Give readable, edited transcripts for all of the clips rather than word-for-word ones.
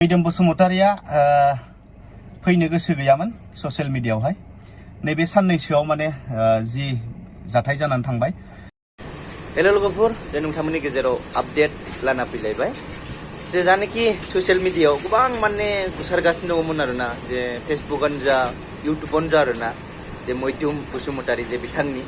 mwidhwm बसुमतारिया फैनो गोसो गैयामोन ससियेल मिडियायावहाय नैबे साननैसोआव माने जि जाथाय जानानै थांबाय। हेलो लोगोफोर, जे नोंथांमोननि गेजेराव आपडेट लाना फैलायबाय जे जानाखि ससियेल मिडियायाव गोबां माने गोसारगासिनो दङमोन आरोना, जे फेसबुकआनो जा इउटुबानो जा आरोना, जे mwidhwm बसुमतारि जे बिथांनि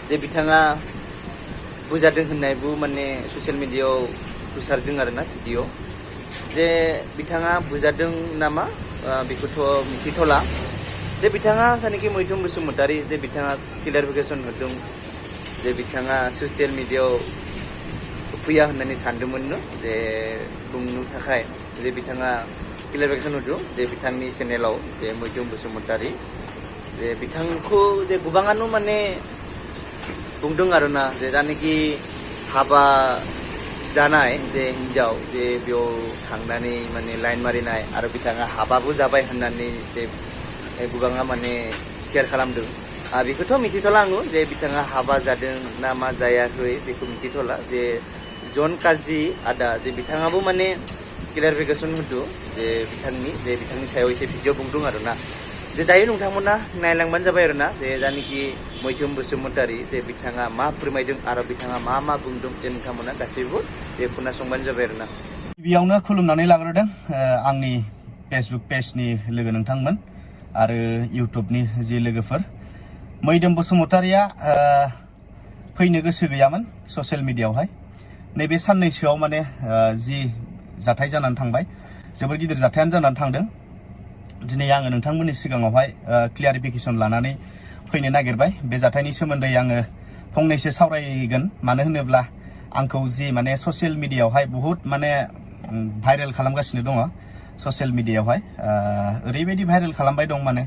जे बिथाङा बुजादों होननायबो माने ससियेल मिडियायाव गोसारदों आरोना भिडिअ। जे बिथाङा बुजादों नामा बेखौथ' मिथिथ'ला। जे बिथाङा जानाखि mwidhwm बसुमतारि जे बिथाङा क्लियारिफिकेसन होदों जे बिथाङा ससियेल मिडियायाव फैया होननानै सानदोंमोन जे बुंनो थाखाय जे बिथाङा क्लियारिफिकेसन होदों जे बिथांनि चेनेलाव जे mwidhwm बसुमतारि जे बिथांखौ जे गोबाङानो माने बुंदों आरोना, जे जानाखि हाबा जानाय जे हिन्जाव जे बेयाव थांनानै माने लाइन मारिनाय आरो बिथाङा हाबाबो जाबाय होननानै जे गोबाङा माने शेयार खालामदों। बेखौथ' मिथिथ'ला आङो जे बिथाङा हाबा जादों ना मा जायाखै बेखौ मिथिथ'ला। जे जन काजि आदा जे बिथाङाबो माने क्लियारिफिकेसन होदों जे बिथांनि सायाव एसे भिडिअ बुंदों आरोना। जे दायो नोंथांमोना नायलांबानो जाबाय आरोना, जे जानाखि mwidhwm बसुमतारि जे बिथाङा मा फोरमायदों आरो बिथाङा मा बुंदों जे नोंथांमोना गासैबो जे खोनासंबानो जाबाय आरोना। गिबियावनो खुलुमनानै लाग्रोदों आंनि फेसबुक पेजनि लोगो नोंथांमोन आरो इउटुबनि जि लोगोफोर। mwidhwm बसुमतारिया फैनो गोसो गैयामोन ससियेल मिडियायावहाय नैबे साननैसोआव माने जि जाथाय जानानै थांबाय, जोबोर गिदिर जाथायानो जानानै थांदों। दिनै आङो नोंथांमोननि सिगाङावहाय क्लियारिफिकेसन लानानै फैनो नागिरबाय। बे जाथायनि सोमोन्दै आङो फंनैसो सावरायगोन, मानो होनोब्ला आंखौ जि माने ससियेल मिडियायावहाय बुहुत माने भाइरेल खालामगासिनो दङ। ससियेल मिडियायावहाय ओरैबायदि भाइरेल खालामबाय दं, माने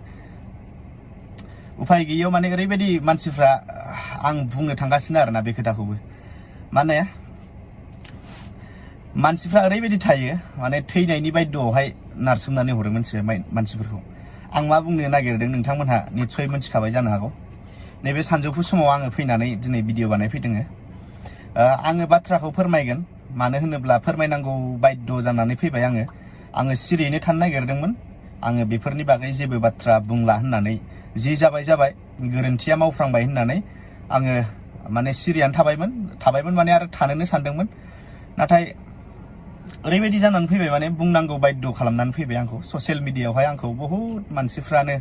उफाय गैयैयाव माने ओरैबायदि मानसिफ्रा आं बुंनो थांगासिनो आरोना बे खोथाखौबो। माने मानसिफ्रा ओरैबायदि थायो, माने थैनायनि बायद'आवहाय नारसोमनानै हरो मानसिफोरखौ। आं मा बुंनो नागिरदों नोंथांमोनहा निस्सय मोनथिखाबाय जानो हागौ। नैबे सानजौफु समाव आङो फैनानै दिनै भिडिअ बानायफैदों। आङो बाथ्राखौ फोरमायगोन, मानो होनोब्ला फोरमायनांगौ बायद' जानानै फैबाय। आङो सिरियैनो थानो नागिरदोंमोन। आङो बेफोरनि बागै जेबो बाथ्रा बुंला होननानै, जि जाबाय गोरोन्थिया मावफ्रांबाय होननानै आङो माने सिरियानो थाबायमोन माने आरो थानोनो सानदोंमोन। नाथाय ओरैबायदि जानानै फैबाय, माने बुंनांगौ बायद' खालामनानै फैबाय आंखौ। ससियेल मिडियायावहाय आंखौ बहुद मानसिफ्रानो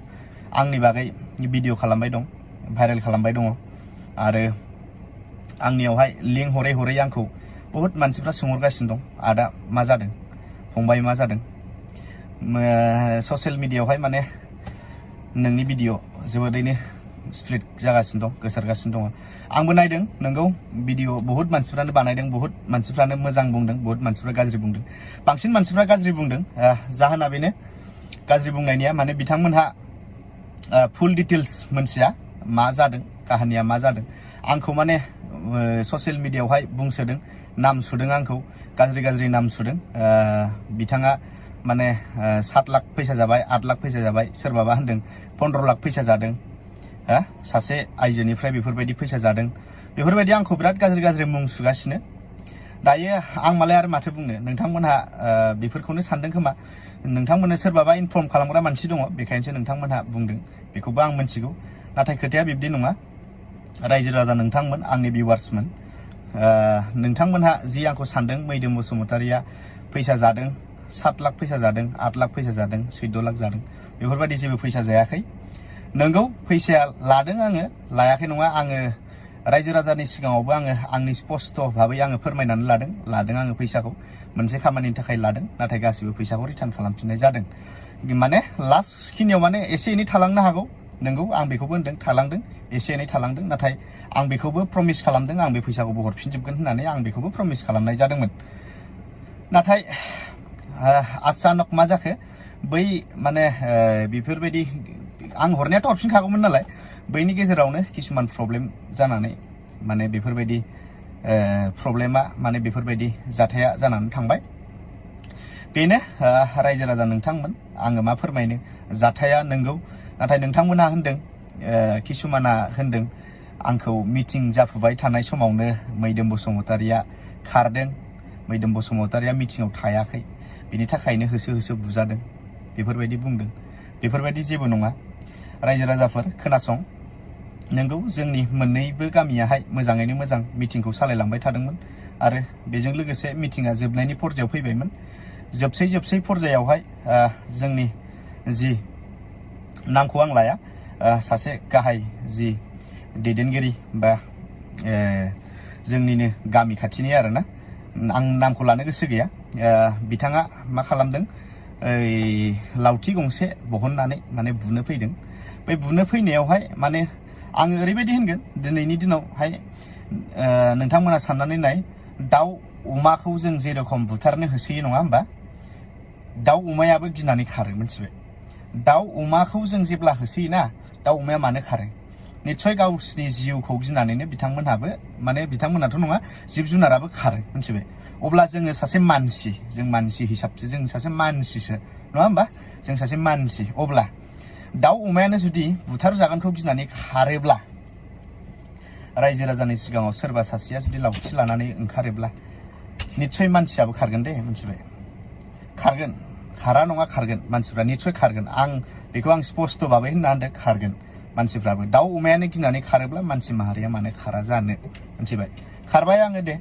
आंनि बागै भिडिअ खालामबाय दं, भाइरेल खालामबाय दङ आरो आंनियावहाय लिंक हरै आंखौ बहुद मानसिफ्रा सोंहरगासिनो दं, आदा मा जादों, फंबाय मा जादों। ससियेल मिडियायावहाय माने नोंनि भिडिअ जोबोदैनो स्प्रेड जागासिनो दं, गोसारगासिनो दङ। आंबो नायदों, नोंगौ भिडिअ बहुद मानसिफ्रानो बानायदों, बहुद मानसिफ्रानो मोजां बुंदों, बहुद मानसिफ्रा गाज्रि बुंदों। बांसिन मानसिफ्रा गाज्रि बुंदों। जाहोना बेनो गाज्रि बुंनायनिया, माने बिथांमोनहा फुल डिटेल्स मोनथिया मा जादों, काहानिया मा जादों। आंखौ माने ससियेल मिडियायावहाय बुंसोदों, नाम सुदों, आंखौ गाज्रि नाम सुदों। बिथाङा माने 7 लाख फैसा जाबाय, 8 लाख फैसा जाबाय, सोरबाबा होनदों 15 लाख फैसा जादों। सासे आइजोनिफ्राय बेफोरबायदि फैसा जादों, बेफोरबायदि आंखौ बिराद गाज्रि मुं सुगासिनो। दायो आं मालाय आरो माथो बुंनो, नोंथांमोनहा बेफोरखौनो सानदों खोमा। नोंथांमोननो सोरबाबा इनफर्म खालामग्रा मानसि दङ, बेखायनोसो नोंथांमोनहा बुंदों। बेखौबो आं मिथिगौ, नाथाय खोथाया बिब्दि नङा। रायजो राजा नोंथांमोन, आंनि भिउवार्समोन, नोंथांमोनहा जि आंखौ सानदों mwidhwm बसुमतारिया फैसा जादों, 7 लाख फैसा जादों, 8 लाख फैसा जादों, 14 लाख जादों, बेफोरबायदि जेबो फैसा जायाखै। नोंगौ फैसाया लादों, आङो लायाखै नङा। आङो रायजो राजानि सिगाङावबो आंनि स्पष्ट भाबै आङो फोरमायनानै लादों आङो फैसाखौ मोनसे खामानिनि थाखाय लादों, नाथाय गासिबो फैसाखौ रिटार्न खालामफिननाय जादों। माने लास्ट खिनियाव माने एसे एनै थालांनो हागौ, नोंगौ आं बेखौबो होनदों, थालांदों, एसे एनै थालांदों। नाथाय आं बेखौबो प्रमिस खालामदों, आं बे फैसाखौबो हरफिनजोबगोन होननानै आं बेखौबो प्रमिस खालामनाय जादोंमोन। नाथाय आचानक मा जाखो, बै माने बेफोरबायदि आं हरनायाथ' हरफिनखागौमोन नालाय, बैनि गेजेरावनो किसुमान प्रब्लेम जानानै माने बेफोरबायदि प्रब्लेमा, माने बेफोरबायदि जाथाया जानानै थांबाय। बेनो रायजो राजा नोंथांमोन, आङो मा फोरमायनो। जाथाया नोंगौ, नाथाय नोंथांमोनहा होनदों, किसुमाना होनदों आंखौ मिटिं जाफुबाय थानाय समावनो mwidhwm बसुमतारिया खारदों, mwidhwm बसुमतारिया मिटिङाव थायाखै। बिनि थाखायनो होसो होसो बुजादों बेफोरबायदि बुंदों बेफोरबायदि जेबो नङा रायजो राजाफोर खोनासं नंगौ जोंनि मोननैबो गामियाहाय मोजाङैनो मोजां मिटिंखौ सालायलांबाय थादोंमोन आरो बेजों लोगोसे मिटिंआ जोबनायनि पर्यायाव फैबायमोन जोबसै पर्यायावहाय जोंनि जि नामखौ आं लाया सासे गाहाय जि दैदेनगिरि बा जोंनिनो गामि खाथिनि आरोना आं नामखौ लानो गोसो गैया बिथाङा मा खालामदों लावथि गंसे बहननानै माने बुनो फैदों बै बुनो फैनायावहाय माने आङो ओरैबायदि होनगोन दिनैनि दिनावहाय नोंथांमोना साननानै नाय दाउ अमाखौ जों जेरखम बुथारनो होसोयो नङा होमबा दाउ अमायाबो गिनानै खारो मोनथिबाय दाउ अमाखौ जों जेब्ला होसोयोना दाउ अमाया मानो खारो निस्सय गावसिनि जिउखौ गिनानैनो बिथांमोनहाबो माने बिथांमोनाथ' नङा जिब जुनाराबो खारो मोनथिबाय अब्ला जोङो सासे मानसि जों मानसि हिसाबसो जों सासे मानसिसो नङा होमबा जों सासे मानसि अब्ला दाउ अमायानो जुदि बुथार जागोनखौ गिनानै खारोब्ला रायजो राजानि सिगाङाव सोरबा सासेया जुदि लावथि लानानै ओंखारोब्ला निस्सय मानसियाबो खारगोन दे मोनथिबाय खारगोन खारा नङा खारगोन मानसिफ्रा निस्सय खारगोन आं बेखौ आं स्पष्ट भाबै होनना होनदों खारगोन मानसिफ्राबो दाउ अमायानो गिनानै खारोब्ला मानसि माहारिया मानो खारा जानो मोनथिबाय खारबाय आङो दे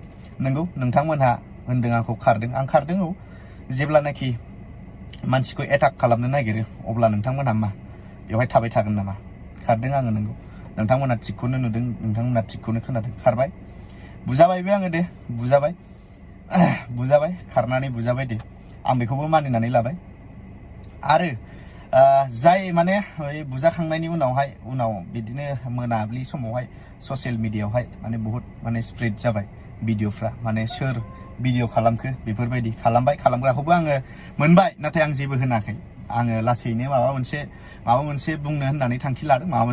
नंगौ नोंथांमोनहा होनदों आंखौ खारदों आं खारदों औ जेब्लानाखि मानसिखौ एटाक खालामनो नागिरो अब्ला नोंथांमोनहा मा बेवहाय थाबाय थागोन नामा खारदों आङो नंगौ नोंथांमोना थिगखौनो नुदों नोंथांमोना थिगखौनो खोनादों खारबाय बुजाबायबो आङो दे बुजाबाय खारनानै बुजाबाय दे आं बेखौबो मानिनानै लाबाय आरो जाय माने बुजाखांनायनि उनाव बिदिनो मोनाबिलि समावहाय ससियेल मिडियायावहाय माने बहुत माने स्प्रेड जाबाय भिडिअफ्रा माने सोर भिडिअ खालामखो बेफोरबायदि खालामग्राखौबो आङो मोनबाय नाथाय आं जेबो होनाखै आङो लासैनो माबा मोनसे बुंनो होननानै थांखि लादों माबा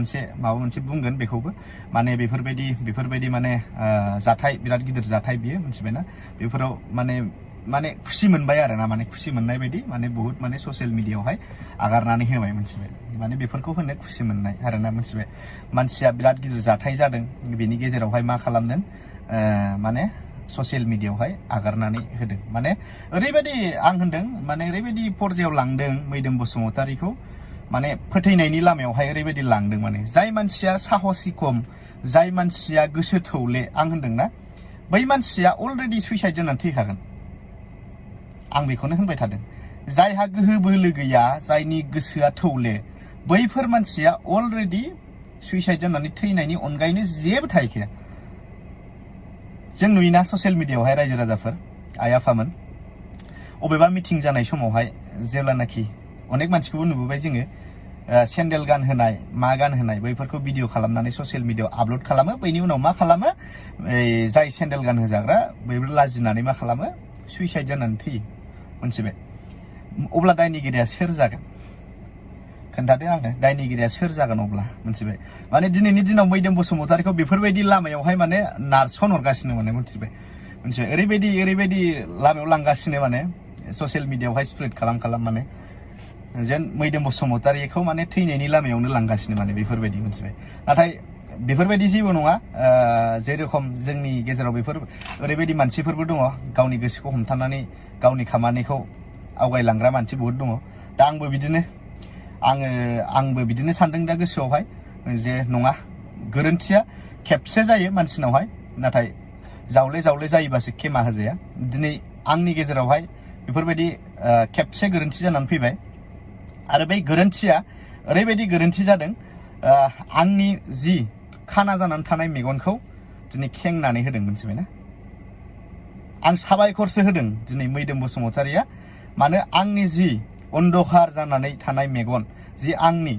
मोनसे बुंगोन बेखौबो माने बेफोरबायदि माने जाथाय बिराद गिदिर जाथाय बियो मोनथिबायना बेफोराव माने खुसि मोनबाय आरो ना माने खुसि मोननाय बायदि माने बहुत माने ससियेल मिडियायावहाय आगारनानै होबाय मोनथिबाय माने बेफोरखौ होनो खुसि मोननाय आरो ना मोनथिबाय मानसिया बिराद गिदिर जाथाय जादों बेनि गेजेरावहाय मा खालामदों माने ससियेल मिडियायावहाय आगारनानै होदों माने ओरैबायदि आं होनदों माने ओरैबायदि पर्यायाव लांदों मैदोम बसुमतारीखौ माने फोथैनायनि लामायावहाय ओरैबायदि लांदों माने जाय मानसिया साहसि खम जाय मानसिया गोसो थौले आं होनदोंना बै मानसिया अलरेडि सुइसाइड जानानै थैखागोन आं बेखौनो होनबाय थादों जायहा गोहो बोलो गैया जायनि गोसोआ थौले बैफोर मानसिया अलरेडि सुइसाइड जानानै थैनायनि अनगायैनो जेबो थाहैखाया जों नुयोना ससियेल मिडियायावहाय रायजो राजाफोर आइ आफामोन अबेबा मिटिं जानाय समावहाय जेब्लानाखि अनेक मानसिखौबो नुबोबाय जोङो सेन्देल गानहोनाय मा गानहोनाय बैफोरखौ भिडिअ खालामनानै ससियेल मिडियायाव आपल'ड खालामो बैनि उनाव मा खालामो जाय सेन्देल गानहोजाग्रा बैफोर लाजिनानै मा खालामो सुइसाइड जानानै थैयो मोनथिबाय अब्ला दायनिगिरिया सोर जागोन खोन्थादो आंनो दायनिगिरिया सोर जागोन अब्ला मोनथिबाय माने दिनैनि दिनाव मैदोम बसुमतारीखौ बेफोरबायदि लामायावहाय माने नारसन हरगासिनो माने मोनथिबाय ओरैबायदि लामायाव लांगासिनो माने ससियेल मिडियायावहाय स्प्रेड खालाम माने जेन मैदोम बसुमतारीखौ माने थैनायनि लामायावनो लांगासिनो माने बेफोरबायदि मोनथिबाय नाथाय बेफोरबायदि जेबो नङा जेरखम जोंनि गेजेराव बेफोर ओरैबायदि मानसिफोरबो दङ गावनि गोसोखौ हमथानानै गावनि खामानिखौ आवगायलांग्रा मानसि बहुत दङ दा आंबो बिदिनो सानदों दा गोसोआवहाय जे नङा गोरोन्थिया खेबसे जायो मानसिनावहाय नाथाय जावले जायोबासो खेमा होजाया दिनै आंनि गेजेरावहाय बेफोरबायदि खेबसे गोरोन्थि जानानै फैबाय आरो बै गोरोन्थिया ओरैबायदि गोरोन्थि जादों आंनि जि खाना जानानै थानाय मेगनखौ दिनै खेंनानै होदों मोनथिबायना आं साबायखरसो होदों दिनै मैदोम बसुमतारीया मानो आंनि जि अन्धकार जानानै थानाय मेगन जि आंनि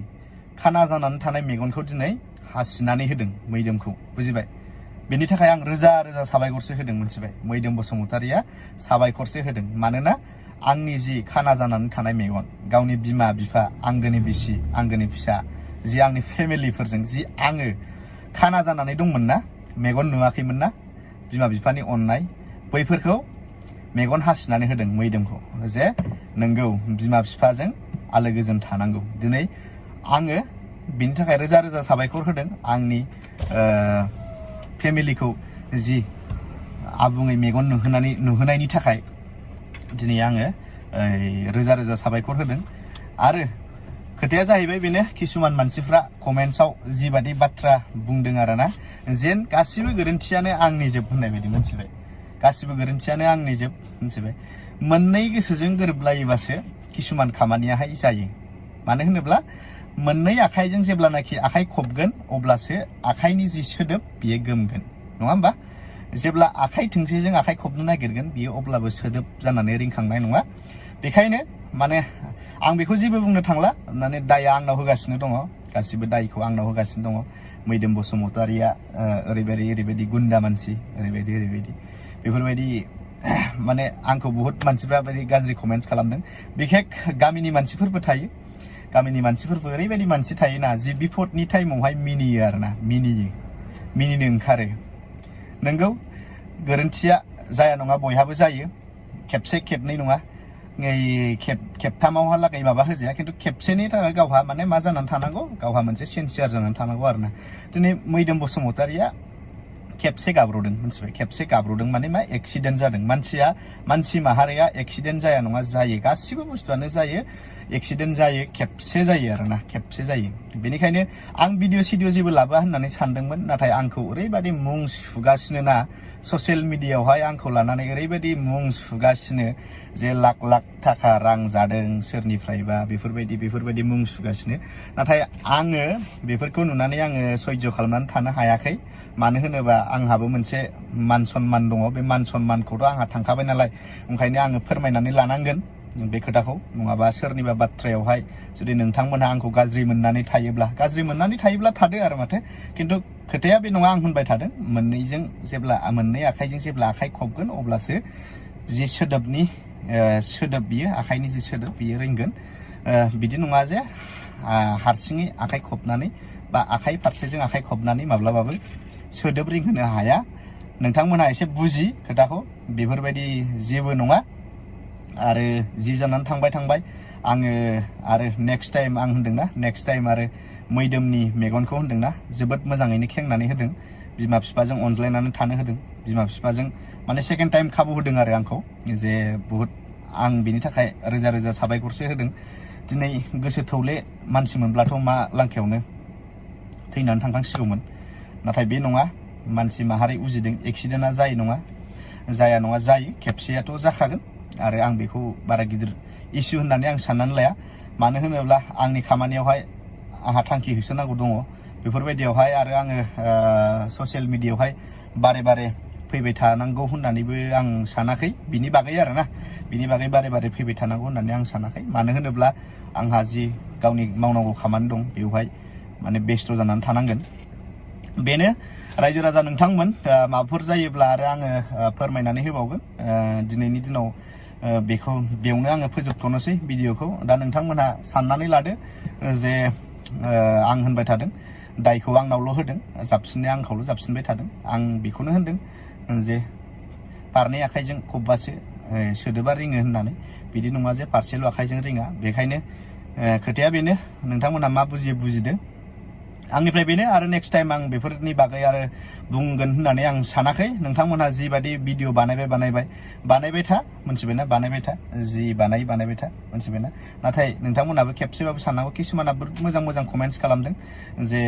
खाना जानानै थानाय मेगनखौ दिनै हासिनानै होदों मैदोमखौ बुजिबाय बेनि थाखाय आं रोजा साबायखरसो होदों मोनथिबाय मैदोम बसुमतारीया साबायखरसो होदों मानोना आंनि जि खाना जानानै थानाय मेगन गावनि बिमा बिफा आंगोनि बिसि आंगोनि फिसा जि आंनि फेमिलिफोरजों जि आङो खाना जानानै दंमोन ना मेगन नुवाखैमोन ना बिमा बिफानि अननाय बैफोरखौ मेगन हासिनानै होदों मैदोमखौ जे नोंगौ बिमा बिफाजों आलो गोजोन थानांगौ दिनै आङो बिनि थाखाय रोजा साबायखर होदों आंनि फेमिलिखौ जि आबुङै मेगन नुहोनायनि थाखाय दिनै आङो रोजा रोजा साबायखर होदों आरो खोथाया जाहैबाय बेनो किसुमान मानसिफ्रा कमेन्ट्सआव जिबादि बाथ्रा बुंदों आरोना जेन गासिबो गोरोन्थियानो आंनि जोब होननाय बायदि मोनथिबाय गासिबो गोरोन्थियानो आंनि जोब मोनथिबाय मोननै गोसोजों गोरोबलायोबासो किसुमान खामानियाहाय जायो मानो होनोब्ला मोननै आखाइजों जेब्लानाखि आखाइ खबगोन अब्लासो आखाइनि जि सोदोब बियो गोमगोन नङा होमबा जेब्ला आखाइ थोंसेजों आखाइ खबनो नागिरगोन बियो अब्लाबो सोदोब जानानै रिंखांनाय नङा बेखायनो माने आं बेखौ जेबो बुंनो थांला माने दाया आंनाव होगासिनो दङ गासिबो दायखौ आंनाव होगासिनो दङ मैदोम बसुमतारिया ओरैबायदि गुन्दा मानसि ओरैबायदि बेफोरबायदि माने आंखौ बहुत मानसिफ्रा बायदि गाज्रि कमेन्ट्स खालामदों बिखेक गामिनि मानसिफोरबो थायो गामिनि मानसिफोरबो ओरैबायदि मानसि थायोना जि बिपदनि टाइमावहाय मिनियो आरोना मिनिनो ओंखारो नंगौ गोरोन्थिया जाया नङा बयहाबो जायो खेबसे खेबनै नङा खेबथामावहालागै माबा होजाया खिन्थु खेबसेनि थाखाय गावहा माने मा जानानै थानांगौ गावहा मोनसे सिनसियार जानानै थानांगौ आरोना दिनै मैदोम बसुमतारिया खेबसे गाब्र'दों मोनथिबाय खेबसे गाब्र'दों माने मा एक्सिडेन्ट जादों मानसि माहारिया एक्सिडेन्ट जाया नङा जायो गासिबो बुस्थुआनो जायो एक्सिडेन्ट जायो खेबसे जायो आरोना खेबसे जायो बेनिखायनो आं भिडिअ जेबो लाबोआ होननानै सानदोंमोन नाथाय आंखौ ओरैबायदि मुं सुगासिनो ना ससियेल मिडियायावहाय आंखौ लानानै ओरैबायदि मुं सुगासिनो जे लाख थाखा रां जादों सोरनिफ्रायबा बेफोरबायदि मुं सुगासिनो नाथाय आङो बेफोरखौ नुनानै आङो सह्य खालामनानै थानो हायाखै मानो होनोबा आंहाबो मोनसे मान सन्मान दङ बे मान सन्मानखौथ' आंहा थांखाबाय नालाय ओंखायनो आङो फोरमायनानै लानांगोन बे खोथाखौ नङाबा सोरनिबा बाथ्रायावहाय जुदि नोंथांमोनहा आंखौ गाज्रि मोननानै थायोब्ला थादो आरो माथो खिन्थु खोथाया बे नङा आं होनबाय थादों मोननै आखाइजों जेब्ला आखाइ खबगोन अब्लासो जि सोदोब बियो आखाइनि जि सोदोब बियो रिंगोन बिदि नङा जे हारसिङै आखाइ खबनानै बा आखाइ फारसेजों आखाइ खबनानै माब्लाबाबो सोदोब रिंहोनो हाया नोंथांमोनहा एसे बुजि खोथाखौ बेफोरबायदि जेबो नङा आरो जि जानानै थांबाय आङो आरो नेक्स्ट टाइम आं होनदोंना नेक्स्ट टाइम आरो मैदोमनि मेगनखौ होनदोंना जोबोद मोजाङैनो खेंनानै होदों बिमा बिफाजों अनज्लायनानै थानो होदों बिमा बिफाजों माने सेकेन्ड टाइम खाबु होदों आरो आंखौ जे बहुत आं बिनि थाखाय रोजा साबायखरसो होदों दिनै गोसो थौले मानसि मोनब्लाथ' मा लांखायावनो थैनानै थांखांसिगौमोन नाथाय बे नङा मानसि माहारि उजिदों एक्सिडेन्टआ जाया नङा जायो खेबसेयाथ' जाखागोन आरो आं बेखौ बारा गिदिर इस्यु होननानै आं साननानै लाया मानो होनोब्ला आंनि खामानियावहाय आंहा थांखि होसोनांगौ दङ बेफोरबायदियावहाय आरो आङो ससियेल मिडियायावहाय बारे फैबाय थानांगौ होननानैबो आं सानाखै बिनि बागै आरोना बिनि बागै बारे फैबाय थानांगौ होननानै आं सानाखै मानो होनोब्ला आंहा जि गावनि मावनांगौ खामानि दं बेवहाय माने बेस्थ' जानानै थानांगोन बेनो रायजो राजा नोंथांमोन माबाफोर जायोब्ला आरो आङो फोरमायनानै होबावगोन दिनैनि दिनाव बेखौ बेयावनो आङो फोजोबथ'नोसै भिडिअखौ दा नोंथांमोनहा साननानै लादो जे आं होनबाय थादों दायखौ आंनावल' होदों जाबसिननाया आंखौल' जाबसिनबाय थादों आं बेखौनो होनदों जे फारनै आखाइजों खबबासो सोदोबा रिङो होननानै बिदि नङा जे फारसेल' आखाइजों रिङा बेखायनो खोथाया बेनो नोंथांमोनहा मा बुजिदो आंनिफ्राय बेनो आरो नेक्स्ट टाइम आं बेफोरनि बागै आरो बुंगोन होननानै आं सानाखै नोंथांमोनहा जिबादि भिडिअ बानायबाय था मोनथिबायना बानायबाय था जि बानायबाय था मोनथिबायना नाथाय नोंथांमोनहाबो खेबसेबाबो साननांगौ किसुमाना मोजां कमेन्ट्स खालामदों जे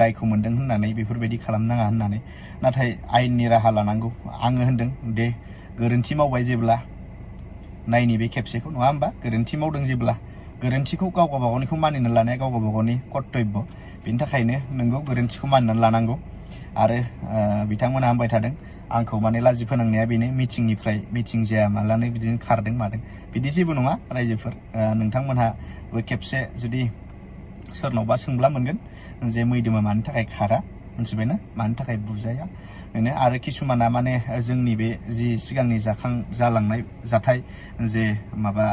दायखौ मोनदों होननानै बेफोरबायदि खालामनाङा होननानै नाथाय आयेननि राहा लानांगौ आङो होनदों दे गोरोन्थि मावबाय जेब्ला नायनि बे खेबसेखौ नङा होमबा गोरोन्थि मावदों जेब्ला गोरोन्थिखौ गाव गावबागावनिखौ मानिनानै लानाया गाव गावबागावनि कर्तब्य बेनि थाखायनो नोंगौ गोरोन्थिखौ मानिनानै लानांगौ आरो बिथांमोना होनबाय थादों आंखौ माने लाजि फोनांनाया बेनो मिटिं जाया मालानो बिदिनो खारदों मादों बिदि जेबो नङा रायजोफोर नोंथांमोनहाबो खेबसे जुदि सोरनावबा सोंब्ला मोनगोन जे मैदोमा मानि थाखाय खारा मोनथिबायना मानि थाखाय बुजाया आरो किसुमाना माने जोंनि बे जि सिगांनि जालांनाय जाथाय जे माबा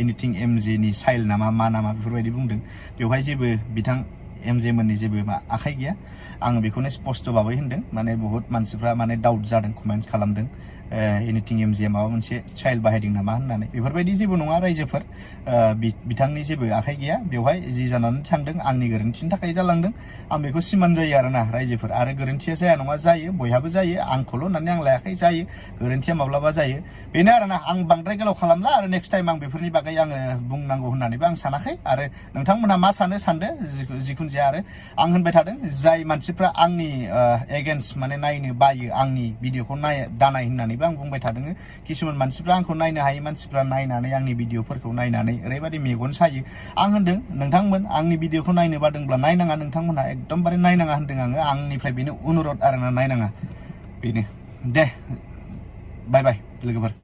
एनिथिं MJ नि साइल नामा मा नामा बेफोरबायदि बुंदों बेवहाय जेबो बिथां MJ मोननि जेबो आखाइ गैया आं बेखौनो स्पष्ट भाबै होनदों माने बहुत मानसिफ्रा माने डाउट जादों कमेन्ट्स खालामदों एनिथिं एमजिया माबा मोनसे चाइल्ड बाहायदों नामा होननानै बेफोरबायदि जेबो नङा रायजोफोर बिथांनि जेबो आखाइ गैया बेवहाय जि जानानै थांदों आंनि गोरोन्थिनि थाखाय जालांदों आं बेखौ सिमान जायो आरोना रायजोफोर आरो गोरोन्थिया जाया नङा जायो बयहाबो जायो आंखौल' होननानै आं लायाखै जायो गोरोन्थिया माब्लाबा जायो बेनो आरोना आं बांद्राय गोलाव खालामला आरो नेक्स्ट टाइम आं बेफोरनि बागै आङो बुंनांगौ होननानैबो आं सानाखै आरो नोंथांमोनहा मा सानदो जिखुनु जाया आरो आं होनबाय थादों जाय मानसिफ्रा आंनि एगेन्स्ट माने नायनो बायो आंनि भिडिअखौ दानाय होननानैबो आं बुंबाय थादों किसुमान मानसिफ्रा आंखौ नायनो हायै मानसिफ्रा नायनानै आंनि भिडिअफोरखौ नायनानै ओरैबायदि मेगन सायो आं होनदों नोंथांमोन आंनि भिडिअखौ नायनो बादोंब्ला नायनाङा नोंथांमोनहा एकदमबारे नायनाङा होनदों आंनिफ्राय बेनो अनुरद आरोना नायनाङा बेनो दे बाय बाय लोगोफोर